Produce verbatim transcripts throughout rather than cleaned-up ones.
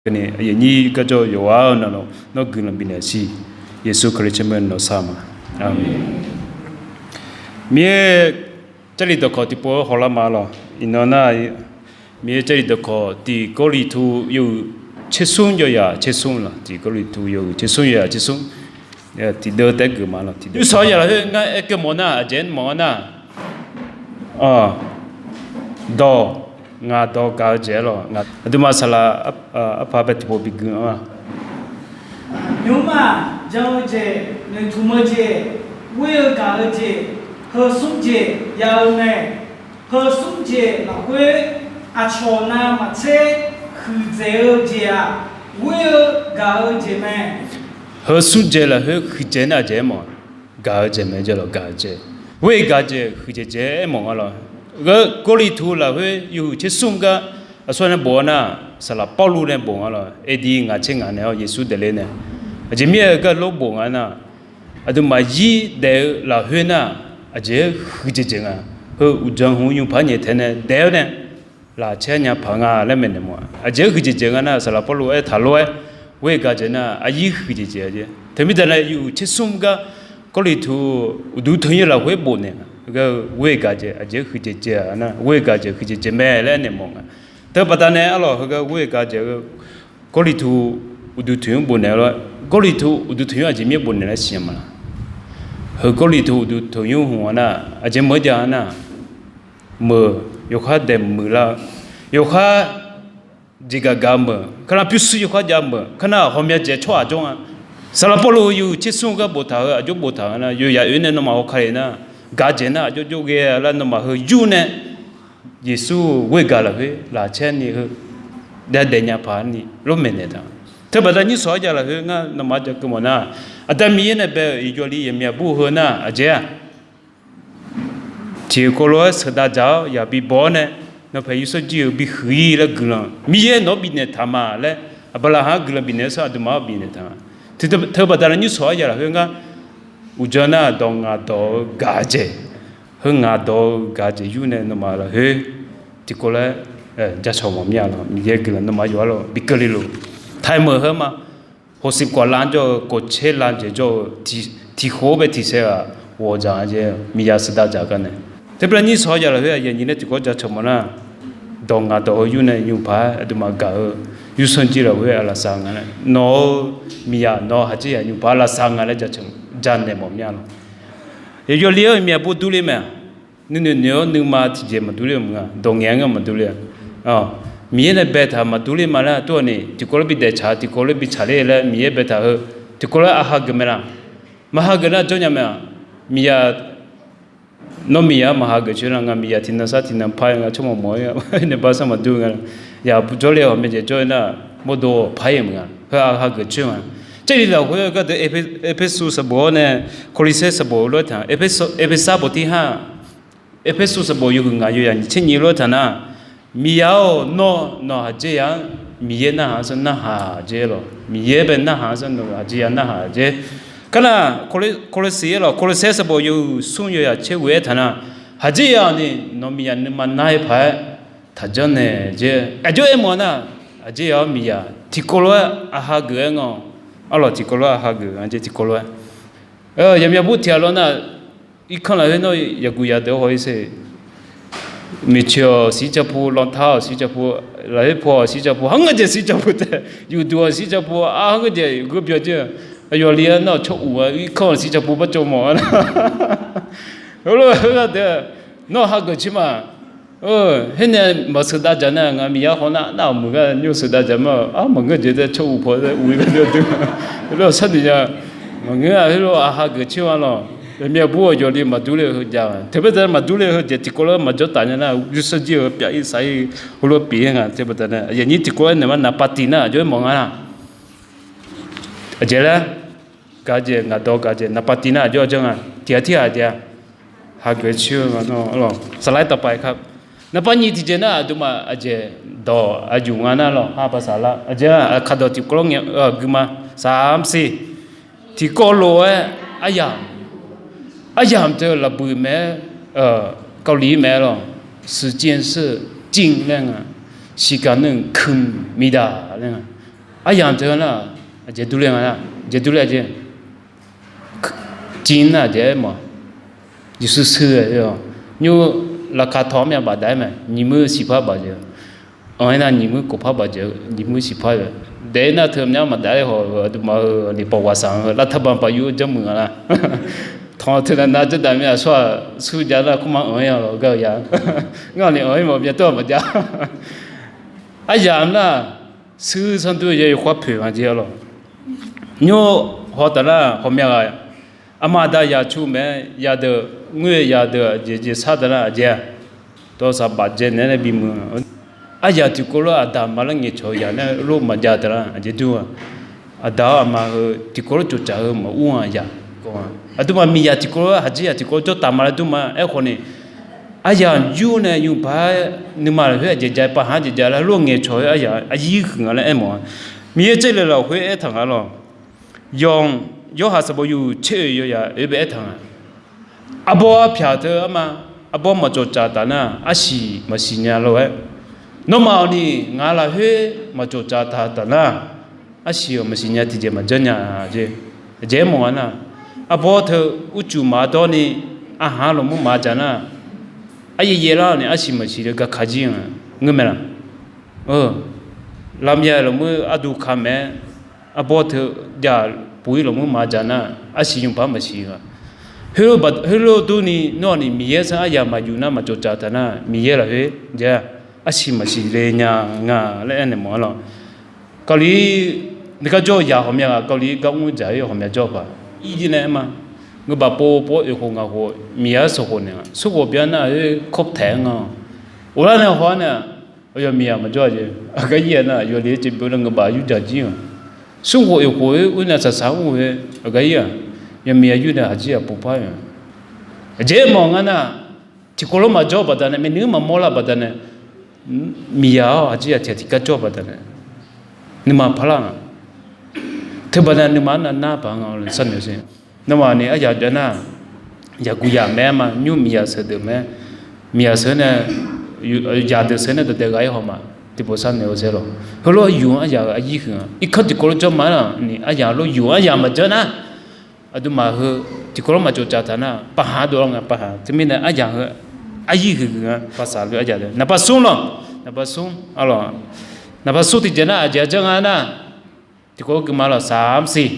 Ni aqyuif nyir garjawr yawqghaq-eu navluf nawr guiqlanq bifnaeq siq. Yeqsur Kali tsawrmyanr nawq sar ma. Aqmeq. Miqyaer Jarlif dawqkawq tiqpov-aer hawlar ma lawq. Iqnan nar, Miqyaer Jarlif dawqkawq tiq Gawrliqtu yawhuiq tsersmr yawzaq tsersmr lawq. Tiq Gawrliqtu yawhuiq tsersmr yawzaq tsersmr. Tiqdeuv taef-aer geuf ma lawq. Tiqdeuv nymrshawq-anr yaf lafkhoer ngar aer keuv mawf nar aqjeq-aer mawf-a nar, dawq, ngaq dawq gaq-eu jeq-aer lawq. Aqduimaf saqlaq arpaq bae tiqpov bigui-anr-a. Nymrma jan-eu jeq, noeqtmq-eu jeq, ghoer-eu gaq-eu jeq, heu smr jeq ya-eu mae. Heu smr jeq lafkhoer aqcawq navmaqtser huiqdzaeq-eu jeq-aq, ghoer-eu gaq-eu jeq mae. Heu smr jeq lafkhoer huiqdzaeq nar aqjeq-aer mawf, gaq-eu jeq mae. Jeq lawq gaq-eu jeq, ghoer gaq jeq huiqdzaeq dzaeq-aer mawf nga lawq. Gawrliqtu lafkhoer yawhuiq tsersmr gar aqsur nae bof-a nar, saqlaq Pawrluv nae bof nga lawq. Aqdi ngaq tser ngaq nae-awr Yeqsur daefle nae, aqjeq mirnae gar lof bof nga nar, aqduimaf zir daef-eu lafkhoer nar, aqjeq-aer huiqdzaeq dzaeq nga. Heu uqdzan hmq nymrpaq nyaeftaeq nae daef-awr nae lafcaer nya paq nga laer maeqnaeq mawf-a. Aqjeq-aer huiqdzaeq dzaeq nga nar, saqlaq Pawrluv aertaq lof-aer ghoer gaq jeq nar, aqyir huiqdzaeq dzaeq-a jeq. Teumirnae yawhuiq tsersmr gar Gawrliqtu uqduq tanqnymr lafkhoer bofnaeq nga. Heugar ghoer gaq jeq aqjeq-aer huiqdzaeq dzaeq-a nar, ghoer gaq jeq huiqdzaeq dzaeq mae laer aernaeq mawf nga. Teu baqdanae arlawq heugar ghoer gaq jeq-eu Gawrliqtu uqduq tanqnymr bofnaeq lof-aer, Gawrliqtu uqduq tanqnymr aqjeq mirnae bofnaeq laer siqnya ma laq? Heu Gawrliqtu uqduq tanqnymr hmq-a nar, aqjeq meuq-aer jav-a nar, meuq, yawkhar daeq muiqlar-eu, yawkhar jeqgaq gaq meuq, kar nar pyurshuir yawkhar jav meuq, kar nar ghawqmya dzaeq tsawrhaq jawr nga. Saqlaq Pawrluv yawhuiq tsersmr gar boftaq-eu aqjox boftaq-eu nar, yawqyaf oe nae nawmaf hawkale nar, gaq jeq nar aqjox jov ghae laer nawmaf heu yur nae Yeqsur ghoer gaq lafkhoer lafcaer ni heu daef daef nya paq ni lof maeqnaeq taq. Teubaqda nyir sawq-aer jav lafkhoer ngar nawmaf-anr ja keuv mawf nar, Aqda Miqyaer nae bae-euq yawli yaqmyaq bur heu nar aqjeq-aq, tiqkawv lof-aer sheuqdav dzaq-awr yaqbi baw-awr nae, nawqpaeq yawsanr jir-eu bihuiq-ir laer guiqlanq Miqyaer nawq-anr bifnaeq taq ma laer, Aqbaqlaqhaq-anr guiqlanq bifnaeq-eu sar aqduimaf-anr bifnaeq taq. Teubaqda nae nyir sawq-aer jav lafkhoer ngar uqdzan nar dawq ngaq dawq-eu gaq-eu jeq, heu ngaq dawq-eu gaq-eu jeq yur nae nawmaf lafkhoer tiqkawv lof-aer jacawq mawf mir-a lawq. Miqyaer guiqlanq nawmaf yawqha lawq bi keuvle luf. Taqmeuq heu ma. Hoqsiq kawq lar jawr-eu, kawq tser lar jeq jawr-eu, tiq khof-aer bae tiq saer ghaq ghawq dzaq-a jeq, miqya sheuqdav dzaq gar nae. Teubaqda nyir sawq-aer jav lafkhoer aqyuif aqnyir nae tiqkawv jacawq mawf nar, dawq ngaq dawq heu yur nae nymq paq-aer aqduimaf gaq-eu yawsanr jir lafkhoer aqlaf saq nga laer, nawq-eu miqya nawq-eu haqjir yaq nymq paq-aer laf saq nga laer janaeq mawf mir-a lawq. Yawqyawli-aer myaq bur durler mae-aq, nuinoeq noeq-awr nuima tiqjeq maqdur ler-eu maqnga, dawq ngaeq-aer ngeur maqdur ler-a. Miqyaer nae baetaq maqdur ler ma laer aqtur-awq ni tiqkawv lof bi daeftsaq, tiqkawv lof bi tsaqler laer Miqyaer baetaq heu tiqkawv lof-aer aq hageuf mae laf? Maq hageuf nar jawr nya mae-aq. Miqya, nawr miqya-anr maq hageuf coer nar, ngaq miqya tiqnan sar tiqnan par-ir nga tsawrmawq mawq-ir nae bar sar maqdur nga. Yaq jawrle-awq, myavjeq jawr-ir nar, mawrdo par-ir maqnga, heu-aq hageuf coer nga. Jarlif lafkhoer gharduq Erpersu sanqbof-awr nae Kawlisaer sanqbof lof-aer taq, Erpersar bof tir har, Erpersu sanqbof yawhuiq ngaq yawzaq nyiq tser nyiq lof-aer taq nar, miqya-or, nawr nawq haqdzer ya-anr Miqyaer narhaq-anr zar narhaq dzer lawq. Miqyaer bae narhaq-anr zar nawq haqdzer ya narhaq dzer. Kar nar, Kawlisaer-aer lawq, Kawlisaer sanqbof yawhuiq smr yawzaq tser ghoe-aer taq nar, haqdzer ya-awq ni nawq miqya nuima nar-ir paq-aer taq janrnaeq dzer. Aqjox aermawf nar, haqdzer ya-awr miqya tiqkawv lof-aer aq hageuf-aer ngawr, arlawq tiqkawv lof-aer aq hageuf nga dzer tiqkawv lof-aer. Yaqmyaq bur tiq ghaq lawr nar, irkanr lafkhoer nawr yaqguq yadeuq-awr haw-ir ser. Maeqtsoeq-awq sircapu, lantar-awq sircapu, lafkhoer paw-awq sircapu, harngeur jeq sircapu taef, yufduq-awq sircapu, arhar ngeur jeq geur byan jir-a. Aqyawf li-aer nar-awq tsawr uq-a, irkanr-awq sircapu barcawv mawf-a. Heulof-aer gharduq nawr hageuf coer ma. Khoer nae maqsheuqdav dzaq nar, ngaq miqya haw nar, nar-awq meuq gar nymr sheuqdav dzaq ma. Ar, maqngeur jeq taef tsawr uq paw taef uq-ir gharduq dui. Heulof-aer sharnoeq ya. Maqngeur-a, heulof-aer aq hageuf coer ma lawq. Yaqmyaq bur-awq yawf li maqdur ler-eu heu jav-a. Teubaqda maqdur ler-eu heu jeq tiqkawv lof-aer maqjawr taf nya nar, yawsanr jir-eu pyaf-ir sar-ir heulof pyeuf-ir nga. Teubaqda nae aqyuif aqnyir tiqkawv lof-aer naeq ma naqpav tiq nar aqjox-aer mawf nga nar. Aqjeq laer, gaq jeq ngaq dawq gaq jeq naqpav tiq nar aqjox-aer janr nga. Tiq ghaq tirghaq jeq-a. Hageuf coer-eu nga nawr lawq. Saqlaq-aer taqpav-aer kar. Naqpav nyiq tiqjeq nar aqduimaf aqjeq dawq aqyuif nga nar lawq. Har paq saqlaq aqjeq-a, aqkaq dawq tiqkawv lof-aer gui ma. Saqmr siq. Tiqkawv lof-aer aryamq, aryamq teu lafbuiq mae-aer, kawvliq mae-aer lawq. 时间是金 laer nga. 时间是金 mida laer nga. Aryamq teu nar, aqjeq durler nga nar, aqjeq durler jeq. Cin nar aqjeq aer mawf. Yeqsur shir-eu, nymr laqkhaq tawq-anr myav bafdaf-aer mae, nyiq muir siqpar bafdzaeq. Anq-aer nar nyiq muir kof par bafdzaeq, nyiq muir siqpar-eu. Daef-aer nar teu myav maqdaf-aer haw-eu aqduimaf-euq aqli pawqghaq saq-anr heu lavtaq banq paq yur-eu janrmuiq nga lar. Tanq teu nav nav jawrdaq mir aqsur-aq, sur jav nar kurma anq-aer-a lawq gar-eu ya. Ngar ni anq-aer mawf byan tawr-aq maqjav. Aryamq nar, shuir sanr dur-eu ya yawkhav poeq nga jeq-a lawq. Nymr haw taf nar hawmya ghaq, aqma aqda yaq cu maeq-aer yadeuq ngoer-eu yadeuq aqjeq jeq sar taf nar aqjeq-a. Dawrsaq bafdzae naeq-aer nae bimuiq. Aryaq tiqkawv lof aqda aqma laer ngaeqcawq-eu yaq nae lof maqjav taf nar aqjeq dur-a. Aqda-awr aqma heu tiqkawv lof tsoftsaf heu maqur-a yaq. Aqduimaf miqyaq tiqkawv lof haqjir yaq tiqkawv jawr taf ma laer dur ma aerkhawf ni, aryamq yur nae yur paq-aer nuima lafkhoer aqjeq jav-aer paq ha aqjeq jav laer lof ngaeqcawq-eu aryaq aqyir huiq nga laer aermawf-a. Miqyaer Jarlif lafkhoer aertaq nga lawq. Yawq, yawhaq sanqbof yuq tser oeq yawya oe bae aertaq nga. Arbawr arpyaq teu arma, arbawr maqcawqcaf taf nar arsiq maqsiq nya lof-aer, nawmaf-awq ni ngaq lafkhoer maqcawqcaf taq taf nar, arsiq-awq maqsiq nya tiqjeq maqjanr nya jeq. Aqjeq aermawf nga nar, arbawr teu urcuf maqdawr ni, arhaq lafmuir maqdzaq nar, aryaev yaev lar-awq ni arsiq maqsiq le gaka jir nga, ngeur mae laq? Lavmya lafmuir arduq ka maeq-aer, arbawr teu jav puq-ir lafmuir maqdzaq nar, arsiq nymr paq maqsiq-a. Heulof durni nawr-awq ni Miqyaer sanr aryaq maqyuf nar maqcawqcaf taf nar, Miqyaer lafkhoer jav arsiq maqsiq le nya nga laer aernaeq mawf-a lawq. Kawvliq-ir gar jawr-eu yaq ghawqmya ghaq, kawvliq-ir gar mr dzaq-ir ghawqmya jawr-eu paq, ir jir nae aer ma. Ngeurbaf pov pov-awr oeq khof ngaq khof Miqyaer-anr sheuq khof naeq-a. Sheuq khof byan nar-aq, kawr taeq-aer nga. Of lar nae haw-ar nae-aq, aqyawf miqyaq maqjawr-a jeq. Aqgar ir-a nar, aqyawf le-aer caevbyov nar ngeurbaf yurdzaq jir-aq. Smr khof oeq khof-aer ur nae saqsaq mr-eu, aqgar ir-aq, yawmiq yayur nae haqjir-aq pov par-a. Aqjeq mawf ngar nar, tiqkawv lof maqjawr-eu baqdanae, maeqnuir maqmawr lar-eu baqdanae, miqyaq-awr haqjir-aq tiqghaq tiqgar jawr-eu baqdanae, nuima parlar-aq, teubaqdanae nuima-anr navnar paq nga sharnoeq-eu. Nawmaf ni aryaq byav nar, yaqguq yaq mae-aer ma, nymr miqyaq sheuq deuq mae-aer, miqyaq sheuq nae, yaqdeuq sheuq nae dawqdaeq ghaq-ir haw ma, tiqpov sharnoeq-eu saer lawq. Heulof-aer yuf-anr aryaq-euq aryir huiq-anr irkanr tiqkawv lof jawr ma-aer ni aryaq lof yuf-anr aryaq maqjanr nar, aqduimaf heu tiqkawv lof maqcawqcaf taq nar, paqhaq dovlar nga paqhaq. Teumirnae aryaq heu aryir huiq huiq-anr paqsaq lof aryaq naqpav smr lawq, naqpav smr, naqpav smr tiqjeq nar aqjeq-a janr nga nar, tiqkawv gui ma lawq, saq mr siq.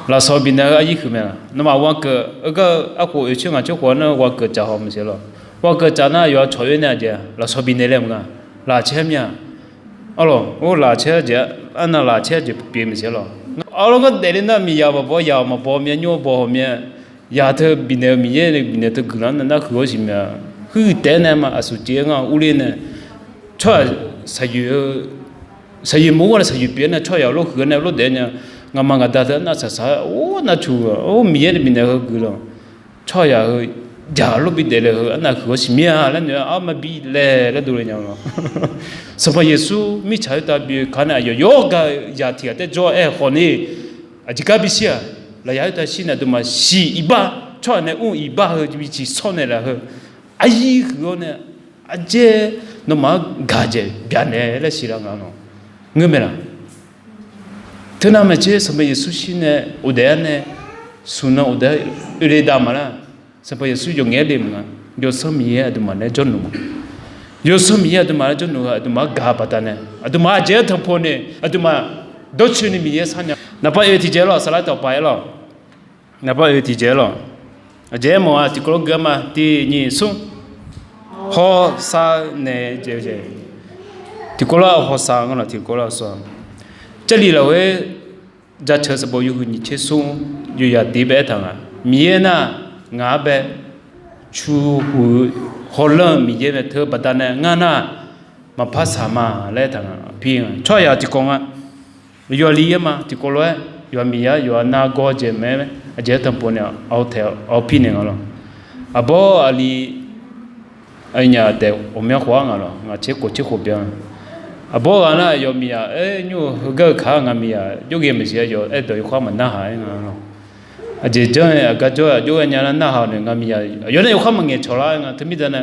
Lafsawq bifnaeq-eu aryir huiq mae laq? Nawmaf ghaq keuv-eu gar arkhof oeq coer ngaq coer khof-anr nar ghaq keuv tsaf haw maqsiq lawq. Ghaq keuv tsaf nar yawqha cawq oer nae aqjeq lafsawq bifnaeq le mq nga. Lafcaer mir-a. Arlawq, or lafcaer jeq, arnav lafcaer jeq pyeuf maqsiq lawq. Arlawq, ngar daefle nar miqyaq maqbaw, yaq maqbaw myav, nymr baw haw myav. Yaq teu bifnaeq-eu Miqyaer nae bifnaeq teu guiqlanq-anr navnar huiq-awr siqmyaq. Huiq taef-aer nae ma aqsur caev-aer ngar urler nae, tsawrhaq saqyoeq-eu saqyoeq maqur-a nae saqyoeq pyeuf-aer nae tsawrhaq yaq lof huiq-awr nae lof daef nya. Ngaqma ngaqda teu arnav saqsaq-aer or navtsuq-aq, or Miqyaer nae bifnaeq heu guiqlanq, tsawrhaq yaq heu jaq lof bi daefle heu arnav huiq-awr siqmyaq laer noeq-a, arma bi laer laer dovle nya lawq. Sanqpaq Yeqsur mirtsaq khoertav bi-eu ka nae aqyawf yawr ga-eu yaq tiq ghaq taer jawr-aer khawf ni, aqjeq gar bishir-aq, lafyaq khoertav shir nae aqduimaf siq iqbax, tsawrhaq nae mr iqbax heu bi ciqshawr naeqlaf heu aryir huiq-awr nae, aqjeq nawmaf-anr gaq jeq byanaeq laer siqlar nga lawq. Ngeur mae laq? Teunav maeqtser Sanqpaq Yeqsur shir nae ghofdaef-aer nae, smq nan ghofdaef-aer oele dav maqlar. Sanqpaq Yeqsur yawqngaef-aer le mq nga. Yawsanr Miqyaer aqduimaf naeq-aer jawrluf ma. Yawsanr Miqyaer aqduimaf naeq-aer jawrluf-eu aqduimaf-anr gaq-eu baqdanae, aqduimaf aqjeq-aer tanqpov nae, aqduimaf dawrcoeni Miqyaer sharnya. Naqpav oe tiqjeq lawq, saqlar tawqpaq-aer lawq. Naqpav oe tiqjeq lawq. Aqjeq aermawf-aq tiqkawv lof gui-a ma, tiq nyiq smr. Hawsav naeq-eu jeq, tiqkawv lof-aer hawsav nga lawq, tiqkawv lof-aer hawsav. Jarlif lafkhoer jaceuq sanqbof yawhuiq nyiq tser smr, yawyaq tiq bae aertaq nga. Miqyaer nar, ngaq-anr bae cu huiq-eu hawlanr-eu Miqyaer mae, teu baqdanae ngar nar maqpar saq ma laer aertaq nga. Pir nga tsawrhaq yaq tiqkawv nga. Yawqha li-aer ma tiqkawv lof-aer, yawqha miqyaq yawqha nargawr jeq mae-aer, aqjeq-aer tanqpov nae-awq, taeq-awq pir naeq nga lawq. Aqbawr aqli aqnyaf taef ghawqmyanr khof-ar nga lawq, ngaq tser khof tser khof byan. Aqbawr ghaq nar yawqha miqyaq aer nymr-eu heugar-eu kaq-ar ngaq miqyaq jawrghae maqsiq-a, yawq aerdawq yawkhar maqnarhaq-aer nga lawq. Aqjeq janr-aer aqgar jawr-aer aqjox ghae nya lar narhaq-awq nae ngaq miqyaq aqyawf nae yawkhar maqngaeq cawq lar-aer nga. Teumirda nae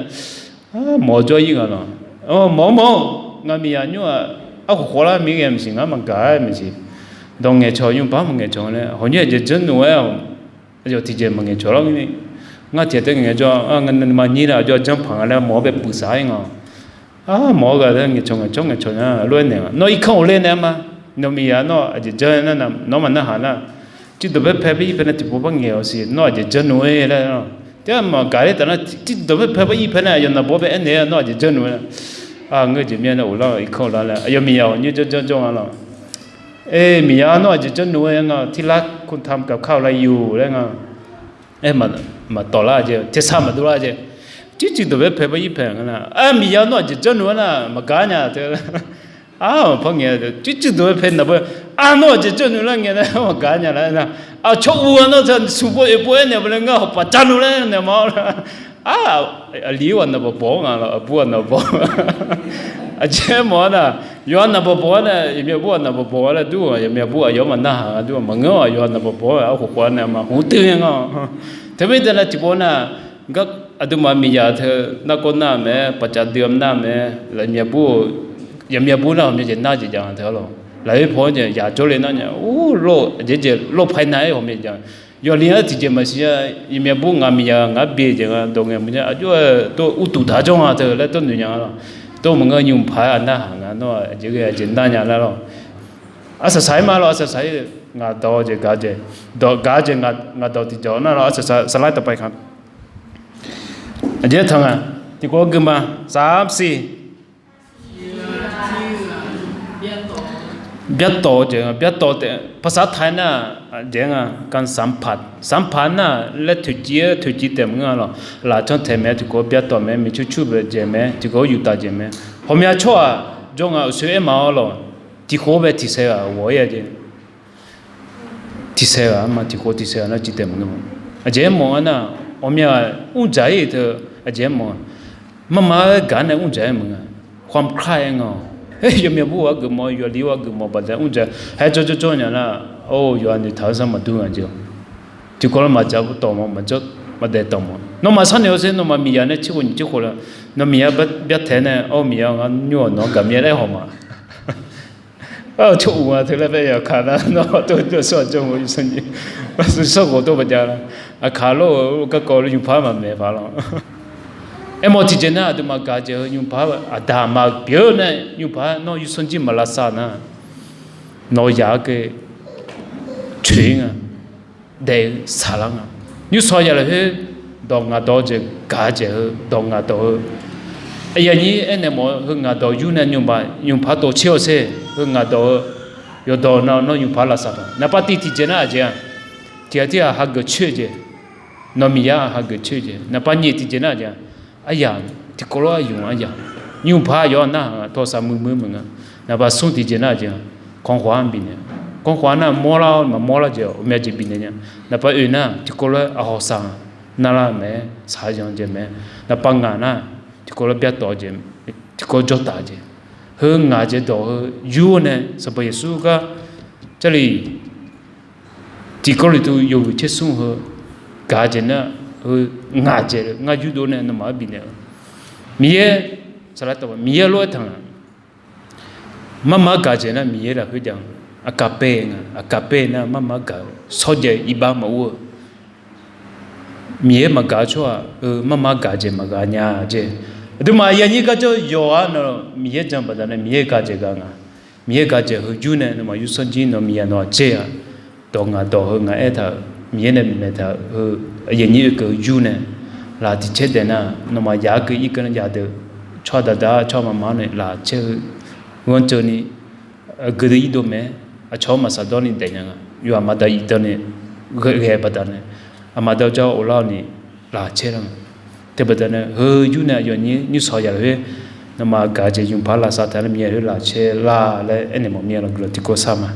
mawq-eu jawr-ir nga lawq. Mawq-awr mawq-awr ngaq miqyaq nymr-aq Arkhof khawf lar mir ghae maqsiq, ngar maqgaq-aer maqsiq. Dawq ngaeqcawq nymr bar maqngaeq cawq laer, hawq nymr aqjeq janrnuq-aer-awq. Aqyawf tiqjeq maqngaeq cawq lar ni. Ngar tiq ghaq taef ngaeq ngaeq cawq, ngar maqnyir nar aqjox janrpaq nga laer mawq-awr bae puiq saq-ir nga. Mawq-awr ghaq laer ngaeqcawq ngaeqcawq ngaeqcawq nya lof-aer naeq nga. Nawr irkanr ghofler naeq-aer ma. Nawq miqyaq nawr aqjeq janr-aer nar nawr maqnarhaq nar, cirdawq baer pae baer ir pae nae tiqpov par ngaeq-awq siq, nawr aqjeq janrnuq-aer laer. Teugar maqgaq ler taf nar, cirdawq baer pae baer ir pae nae aqyawf naqbawr bae aernaeq-aer nawr aqjeq janrnuq-aer. Aqngeur jeq mir-aer nae ghoflar-awq, irkanr ghoflar laer aqyawf miqyaq-awq nymr janr janr janr nga lawq. Aer, miqyaq nawr aqjeq janrnuq-aer nga, tirlar คุณธรรมกับข้าวอะไรอยู่ laer nga. Aer, maqtawq lar jeq, tersar maqdur lar jeq. Circuiv dawq baer pae baer ir pae nga nar, aer, miqyaq nawr aqjeq janrnuq-aer nar maqgaq nya teu. Armaqpar ngae, circuiv dawq baer pae naqbawr, ar, nawr aqjeq janrnuq lar ngae nar maqgaq nya laer nar, aqcawq uq-a nawr teu smq pov oeq pov-aer naeq bawq nae ngar hawq paf jar nuq laer naeq ma-awr nar. Aqli-aq naqbawq bawq-awr nga lawq, aqbur-aq naqbawq bawq. Aqjeq mawf-a nar, yawqha naqbawq bawq-awr nae, yawqmyavbur-aq naqbawq bawq-awr laer dur-aq, yawqmyavbur aqyawf maqnarhaq nga dur-aq, maqngeur-aq yawqha naqbawq bawq-awr, arkhawf khawf-a nae ma hmq teuv-aer nga. Teumirnae tiqpov nar, aqduimaf miqyaq teu nargawr nar mae, paqcav duimaf nar mae, yawqmyavbur, yawqmyavbur nar ghawqmya jeq nar jeq jav-a teu-a lawq. Lafkhoer paw-anr jeq yaq jawrle nar nya, aqjeq jeq lawr pae nar-aer ghawqmya jeq jav. Yawqli-anr tiqjeq maqsiq-a, yawqmyavbur ngaq miqyaq ngaq-anr bi-eu jeq nga dawq ngaeq maqjav, aqjox-aer tov uqduq taq jawr nga teu laer tawrnoeq nya-a lawq. Tov maqngeur nymq paq-aer aqnarhaq nga nawr aqjeq ghae aqjeq nar nya laer lawq. Arsaq saq-ir ma lawq, arsaq saq-ir, ngaq dawq-eu jeq gaq jeq, dawq gaq jeq ngaq dawq tiqjawq nar lawq, arsaq saq saqlar taqpav ka. Aqjeq tanq nga, tiqkawv gui ma, saq siq. Byartawf-eu jeq nga, byartawf taef ภาษาไทย nar, aqjeq nga, การสัมผัส สัมผัส nar laer toeqciv-aer toeqciv taef maqngeur-a lawq. Lafcanr taeq mae, tiqkawv byartawf mae, miqcur cur bae jeq mae, tiqkawv yuftaf jeq mae. Ghawqmya tsawrhaq jawr nga, uqsoer aer ma-awr lawq. Tiqkhof bae tiqsaer ghaq ghawq-ir-a jeq. Tiqsaer ghaq-anr ma, tiqkhof tiqsaer ghaq nar civ taef maqngeur-a. Aqjeq aermawf-a nar, ghawqmya ghaq mrdzaq-ir teu, aqjeq aermawf-a. Marma-aer gaq nae mrdzaq-aer maqngeur-a. ความใคร่ aer nga-awq. Yawqmyavbur-aq geufmawf, yawqli-aq geufmawf baqdanae mrdzaq-aer jawr jawr jawr nya nar, or, yawqha noeqtaq-eu sar maqdur nga jeq. Tiqkawv lar maqdzaq tawq mawf, maqdaef tawq mawf. Nawmaf sharnoeq-eu sher, nawmaf miqyaq nae tser khof nyiq tser khof laer, nawmaf miqyaq byartaef nae, or, miqyaq ngar nymr-awq, nawq-anr gaqmya laer haw ma. Ar, cawq uq nga teu laer bae yawkaq nar, nawr tov dov sawr aqjawr-eu yawsanr nyiq, yawsanr khof tov baqjav lar. Aqkaq lor-eu garkawv lor nymqpar maqmaeq paq lawr. Aermawf tiqjeq nar, aqduimaf gaq jeq heu nymqpar aqda aqma pyeuf-eu nae nymqpar nawr yawsanr jir maq lavsav nar, nawq-eu yaq-aer ghae coeq-ir nga. Daef-eu saqlar nga. Nymrsaw ya lafkhoer dawq ngaq dawq-eu jeq gaq-eu jeq heu dawq ngaq dawq heu. Aqyuif aqnyir aernaeq mawf-eu heu ngaq dawq yur nae nymqpar tov tser-awq sher, heu ngaq dawq heu yawqdawq na nawr nymqpar lavsav taq. Naqpav tiq tiqjeq nar aqjeq-a, tiq ghaq tirghaq hageuf coer-eu jeq, nawq miqyar hageuf coer-eu jeq. Naqpav nyiq tiqjeq nar aqjeq-a, aryaq tiqkawv lof-aer yumq aryaq, nymqpar yawqha narhaq nga, tawqsaq muiq muiq muiq nga. Naqpav smr tiqjeq nar aqjeq-a, kanqkhof-anr bifnaeq, kanqkhof-anr nar mawrlar-awr maqmawr lar jeq-awq, ghawqmya jeq bifnaeq nya. Naqpav oeq nar tiqkawv lof-aer aqhawq saq nga, narlar mae, saq-eu yanq jeq mae. Naqpav ngaq nar tiqkawv lof-aer byartawf jeq, tiqkawv jawrtaf jeq, heu ngaq jeq dawq heu yur nae Sanqpaq Yeqsur gar Jarlif tiqkawv lef tu yawhuiq tser smr heu gaq jeq nar, heu ngaq jeq ngar yurdov nae nawmaf-anr bifnaeq-eu. Miqyaer, saqlaq tawq Miqyaer lof-aer tanq-a. Marmar gaq jeq nar Miqyaer lafkhoer jav-eu. Aqkaq pae nga, aqkaq pae nar marmar gaq-eu shawrjaev iqbax maqur-eu. Miqyaer maqgaq-eu tsawrhaq-eu marmar gaq jeq maqgaq nya jeq. Aqduimaf aqyuif aqnyir garjawr yawqghaq nawq Miqyaer jan baqdanae Miqyaer gaq jeq gaq nga. Miqyaer gaq jeq heu yur nae nawmaf yursanr jir nawq miqyaq nawq-aq dzae-a. Dawq ngaq dawq heu ngaq aertaq-euq Miqyaer nae maeqtaq-eu heu aqyuif aqnyir oekeuv-eu yur nae laq tiq caer daef nar nawmaf yaq-aer keuv ir keuv nar yadeuq tsawrhaq daqdaq tsawrhaq maqmaq-anr nae laq caer heu ghanrceuv ni aqgeu deuq irdov mae. Aqcawq-anr maqsaq dawr ni daef nya nga. Yawqha maqdaq iqdan ni ghae baqdanae aqma dawr jar ghoflar-awr ni laq caer lar nga. Teubaqdanae heu yur nae aqyuif aqnyir nymrsaw ya lafkhoer nawmaf gaq jeq ymqpaq lavsav taq nar Miqyaer lafkhoer laq caer lar laer aernaeq mawf mir-a lawq. Guiqlanq tiqkawv sar ma.